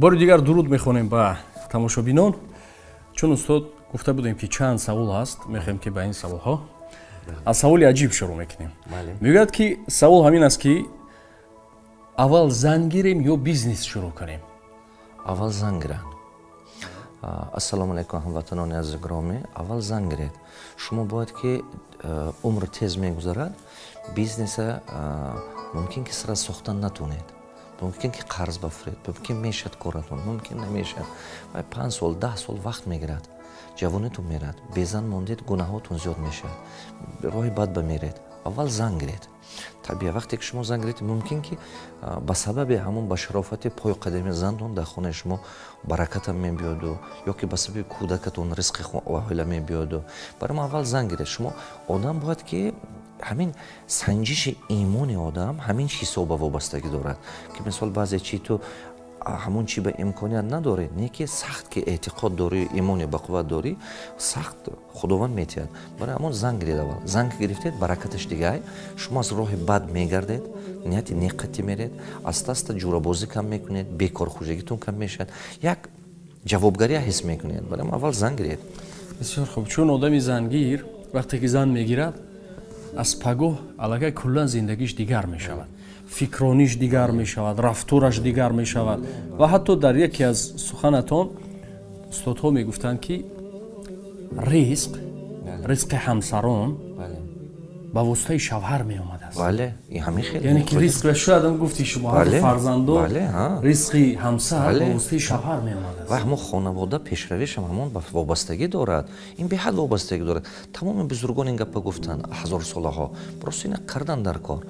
Бори дигар дуруд мехонем ба тамошобинон. Чун устод гуфта будем, ки чанд савол ҳаст, мехоҳем, ки ба ин саволҳо аз саволи аҷиб шурӯъ мекунем. Мегӯяд, ки савол ҳамин аст, ки аввал зан гирем ё бизнес шурӯъ кунем? Аввал зан гиранд. Ассалому алайкум, ҳамватанони азизи гиромӣ. Аввал зан гиред. Шумо бояд ки умр тез мегузарад, бизнеса мумкин ки сара сохтан натонед, мумкин ки қарз бафуред, мумкин мешад коратон, мумкин намешад. Вай 5 сол, 10 сол вақт мегирад, ҷавонитон мерад, безан мондед, гунаҳотон зиёд мешавад, роҳи бад ба меред. Аввал зан гиред. Табиа, вақте ки шумо зан гиред, мумкин ки ба сабаби ҳамон ба шарофати пою қадами зантон дар хонаи шумо баракатам мебиёду ё ки ба сабаби кӯдакатон ризқи оила мебиёду. Барои мо аввал зан гиред. Шумо одам бояд ки ҳамин санҷиши имони одам ҳамин ҳисоба вобастагӣ дорад, ки мисол баъзе чи ту ҳамон чи ба имконият надорӣ, не ки сахт ки эътиқод дорӣ, имони бақувват дорӣ, сахт Худованд метиҳад. Барои ҳамон зан гиред аввал. Зан ки гирифтед, баракаташ дигай. Шумо аз роҳи бад мегардед, нияти неқатӣ меред, аста аста ҷурабозӣ кам мекунед, бекорхӯҷагитон кам мешавад, як ҷавобгария ҳис мекунед. Барои ҳам аввал зан гиред. Бисёр хуб. Чун одами зангир вақте ки зан мегирад, аз пагоҳ аллакай куллан зиндагиш дигар мешавад, фикрониш дигар мешавад, рафтораш дигар мешавад. Ва ҳатто дар яке аз суханатон устодҳо мегуфтанд, ки ризқ, ризқи ҳамсарон ба воситаи шавҳар меомадааст. Бале, ҳамин хел. Яъне ки ризқ, шояд гуфти шумо, фарзандо, ризқи ҳамсар ба воситаи шавҳар меомадааст. Ва ҳамон хонавода пешравишам ҳамон вобастагӣ дорад. Ин беҳад вобастагӣ дорад. Тамоми бузургон ин гапа гуфтанд ҳазорсолаҳо, просто ина кардан дар кор.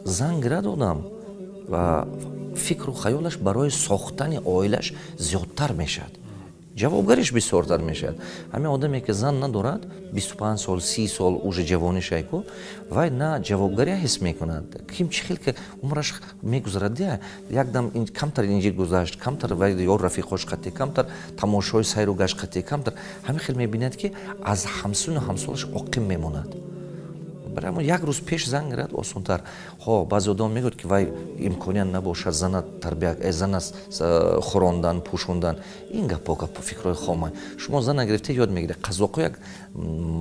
Зан гирад одам ва фикру хаёлаш барои сохтани оилаш зиёдтар мешавад, ҷавобгариш бисёртар мешавад. Ҳамин одаме ки зан надорад, 25 сол, 30 сол уже ҷавонишайку, вай на ҷавобгария ҳис мекунад, ким чӣ хел ки умраш мегузарад, якдам камтар инҷи гузашт, камтар вай ё рафиқош қатӣ, камтар тамошои сайру гашт қатӣ, камтар ҳамин хел мебинад, ки аз ҳамсуну ҳамсолаш оқим мемонад. Барои як рӯз пеш зан гирад, осонтар. Ҳо, баъзе одам мегӯяд, ки вай имконият набошад зана тарбия, зана хӯрондан, пӯшондан. Ин гапҳо гап фикрҳои хома. Шумо зана гирифта, ёд мегиред. Қазоқҳо як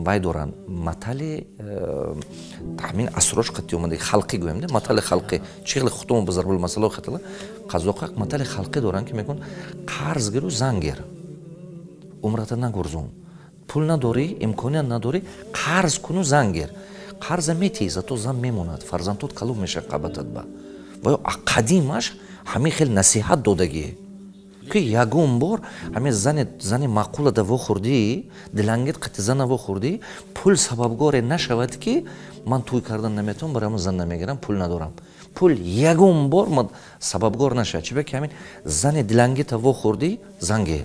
вай доранд, матали, ҳамин асрош қатӣ омада, халқӣ гӯем, матали халқӣ, чӣ хеле худтон ба зарбулмасало хатала. Қазоқҳо як матали халқӣ доранд, ки мегӯянд: «Қарз гиру зан гир, умрата нагурзон». Пул надорӣ, имконият надорӣ, қарз куну зан гир. Қарза метиҳӣ, зато зан мемонад, фарзандот калон мешавад қабатат ба. Ва ё қадимаш ҳамин хел насиҳат додагӣ, ки ягон бор ҳамин зани маъқулада вохӯрдӣ, дилангед қати зана вохӯрдӣ, пул сабабгоре нашавад, ки ман тӯй кардан наметавонам, барои ҳамон зан намегирам, пул надорам. Пул ягон бор сабабгор нашавад. Чиба ки ҳамин зани дилангета вохӯрдӣ, занге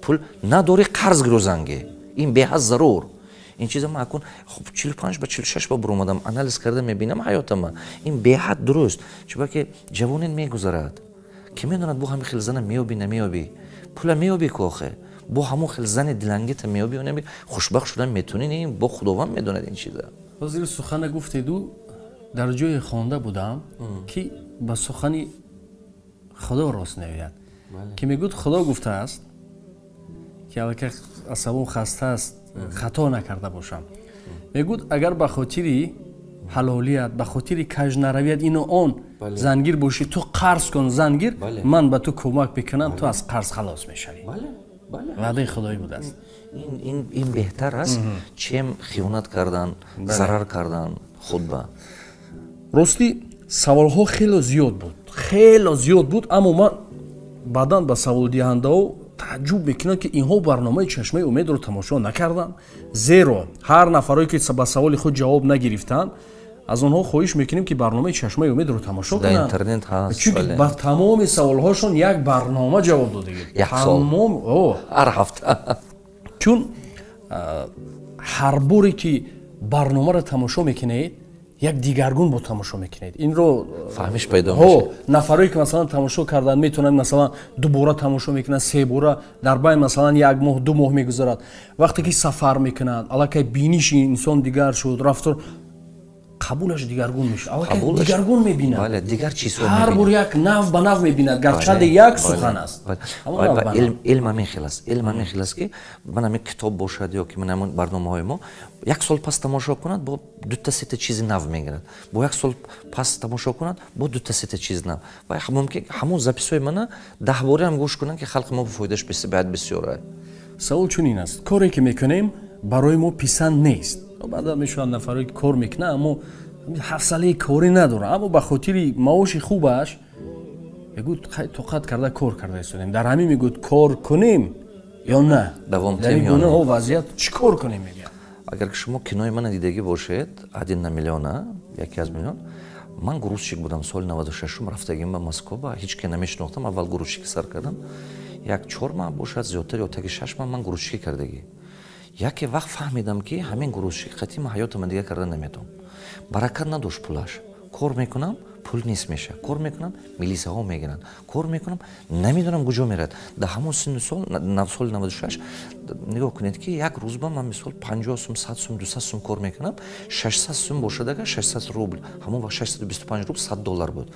пул надорӣ, қарз гиру, занге. Ин беҳад зарур. Ин чиза ман акун 45 ба 46 ба буромадам, анализ карда мебинам ҳаётама. Ин беҳад дуруст, чунки ҷавонин мегузарад, ки медонад, бо ҳамин хел зана меёбӣ, намеёбӣ, пула меёбӣ ку, охе бо ҳамон хел зани дилангета меёбӣ, намеёбӣ, хушбахт шудан метунӣ, бо Худованд медонад ин чиза. Ҳозир сухана гуфтеду, дар ҷое хонда будам, ки ба сухани Худо рост меояд, ки мегӯяд, Худо гуфтааст, ки аллакай асабом хаста аст, хато накарда бошам, мегӯяд, агар ба хотири ҳалолият, ба хотири кажнаравият, ину он зангир бошӣ, ту қарз кун, зангир, ман ба ту кӯмак мекунам, ту аз қарз халос мешавӣ. Ваъдаи худоӣ будааст. Ин беҳтар аст, чем хиёнат кардан, зарар кардан худба. Ростӣ, саволҳо хело зиёд буд, хело зиёд буд, аммо ман баъдан ба саволдиҳандаҳо тааҷҷуб мекунам, ки инҳо барномаи «Чашмаи умедро» тамошо накарданд, зеро ҳар нафарое ки ба саволи худ ҷавоб нагирифтанд, аз онҳо хоҳиш мекунем, ки барномаи «Чашмаи умедро» тамошо кунанд, чунки ба тамоми саволҳошон як барнома ҷавоб додагӣ. Ҳар ҳафта. Чун ҳар боре ки барномаро тамошо мекунед, як дигаргун бо тамошо мекунед инро. Фаҳмиш пайдо. Нафарое ки масалан тамошо карданд, метавонанд, масалан, дубора тамошо мекунанд, себора, дар байн масалан як моҳ, 2 моҳ мегузарад. Вақте ки сафар мекунанд, аллакай биниши инсон дигар шуд, рафтор. Қабулаш дигаргун мешавад, дигаргун мебинад. Дигар чизҳо. Ҳар бор як нав ба нав мебинад, гарчанде як сухан аст. Илм ҳамин хел аст, илм ҳамин хел аст, ки ман ҳамин китоб бошад ё ки ман ҳамин барномаҳои мо як сол пас тамошо кунад, бо дута сета чизи нав мегирад, бо як сол пас тамошо кунад, бо дута сета чиз нав. Ва мумкин ҳамон записҳои мана 10 бора ҳам гӯш кунанд, ки халқи мо фоидааш баъд бисёр. Савол чунин аст: коре ки мекунем, барои мо писанд нест. Баъдан мешаванд нафаре ки кор мекунад, аммо ҳавсалаи корӣ надорад, аммо ба хотири маоши хубаш, мегӯд, тоқат карда кор карда истодем. Дар ҳамин, мегӯд, кор кунем ё на, дар ин гуна вазъият чӣ кор кунем, мегӯяд. Агар ки шумо кинои мана дидагӣ бошед, «Один на миллион», яке аз миллион, ман грузчик будам. Соли 96-ум рафтагим ба Москва, ҳеҷ ке намешинохтам. Аввал грузчики сар кардам, як 4 маҳ бошад, зиёдтар ё таги 6 маҳ ман грузчикӣ кардагӣ. Яке вақт фаҳмидам, ки ҳамин грузчик қатъи ман ҳаётама дига карда наметавонам. Баракат надошт пулаш. Кор мекунам, пул нест мешавад, кор мекунам, милисаҳо мегиранд, кор мекунам, намедонам куҷо мерад. Дар ҳамон синну сол, соли 96, нигоҳ кунед, ки як рӯз ба ман мисол 50 сум, 100 сум, 200 сум кор мекунам, 600 сум бошад агар, 600 рубл, ҳамон вақт 625 рубл 100 доллар буд.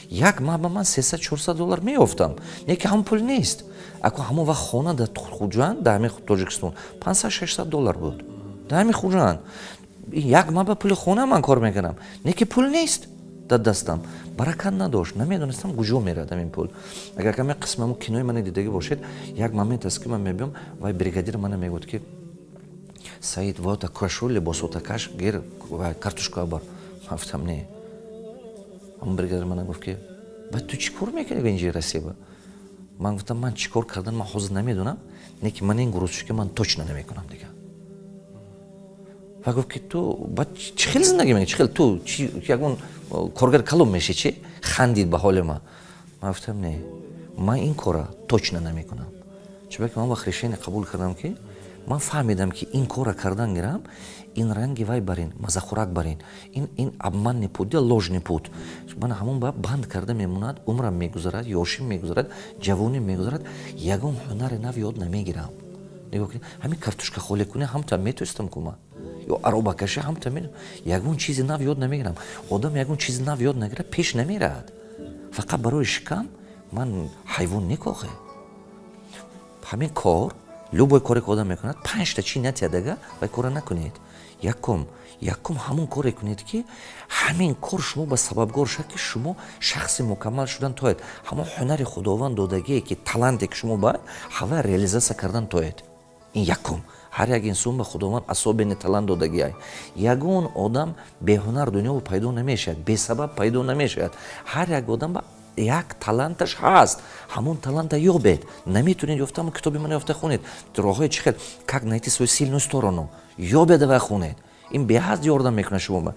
Як маҳ ба ман 300, 400 доллар меёфтам, не ки ҳамон пул нест. Ако ҳамон вақт хона дар Хуҷанд, дар ҳамин Тоҷикистон, 500, 600 доллар буд. Дар ҳамин Хуҷанд як маҳ ба пули хона ман кор мекунам, не ки пул нест дар дастам, баракат надошт, намедонистам куҷо мерад ҳамин пул. Агар каме қисми ҳамон кинои мана дидагӣ бошед, як момент аст, ки ман мебиём, вай бригадир мана мегӯяд, ки «Саид, вота кашу, либосота каш, гир, картошка бар». Ман гуфтам: «Не». Ҳамон бригадир мана гуфт, ки «Ба ту чӣ кор мекунӣ инҷи Россия?» Ман гуфтам: «Ман чӣ кор кардан ман ҳозир намедонам, не ки ман ин грузчики ман точно намекунам дига». Ва гуфт, ки «Ту ба чӣ хел зиндагӣ мекунӣ? Чӣ хел ту ягон коргар калон мешӣ?» Чӣ хандид ба ҳоли ман. Ман гуфтам: «Не, ман ин кора точно намекунам». Чунки ман вақт решение қабул кардам, ки ман фаҳмидам, ки ин кора кардан гирам, ин ранги вай барин, мазахӯрак барин, ин обманный путь, ложный путь. Ман ҳамон ба банд карда мемонад, умрам мегузарад, ёшим мегузарад, ҷавоним мегузарад, ягон ҳунари нав ёд намегирам. Нигоҳ кунед, ҳамин картошка холӣ кунӣ ҳамта метоистам кума ё аробакашӣ ҳамта, ягон чизи нав ёд намегирам. Одам ягон чизи нав ёд нагирад, пеш намерад. Фақат барои шикам ман ҳайвон некохе. Ҳамин кор, любой коре ки одам мекунад, панҷта чи натиядага, вай кора накунед. Якум, ҳамон коре кунед, ки ҳамин кор шумо ба сабабгор шавад, ки шумо шахси мукаммал шудан тоед, ҳамон ҳунари худованд додагие, ки таланте ки шумо бояд ҳава реализация кардан тоед. Ин якум. Ҳар як инсон ба худованд особенный талант додагиай. Ягон одам беҳунар дунёво пайдо намешавад, бесабаб пайдо намешавад. Ҳар як одам ба як таланташ ҳаст, ҳамон таланта ёбед. Наметонед ёфта, ҳамон китоби мана ёфта хонед, роҳҳои чӣ хел, как найти свою сильную сторону, ёбеда ва хонед. Ин беҳад ёрдам мекунад шумо.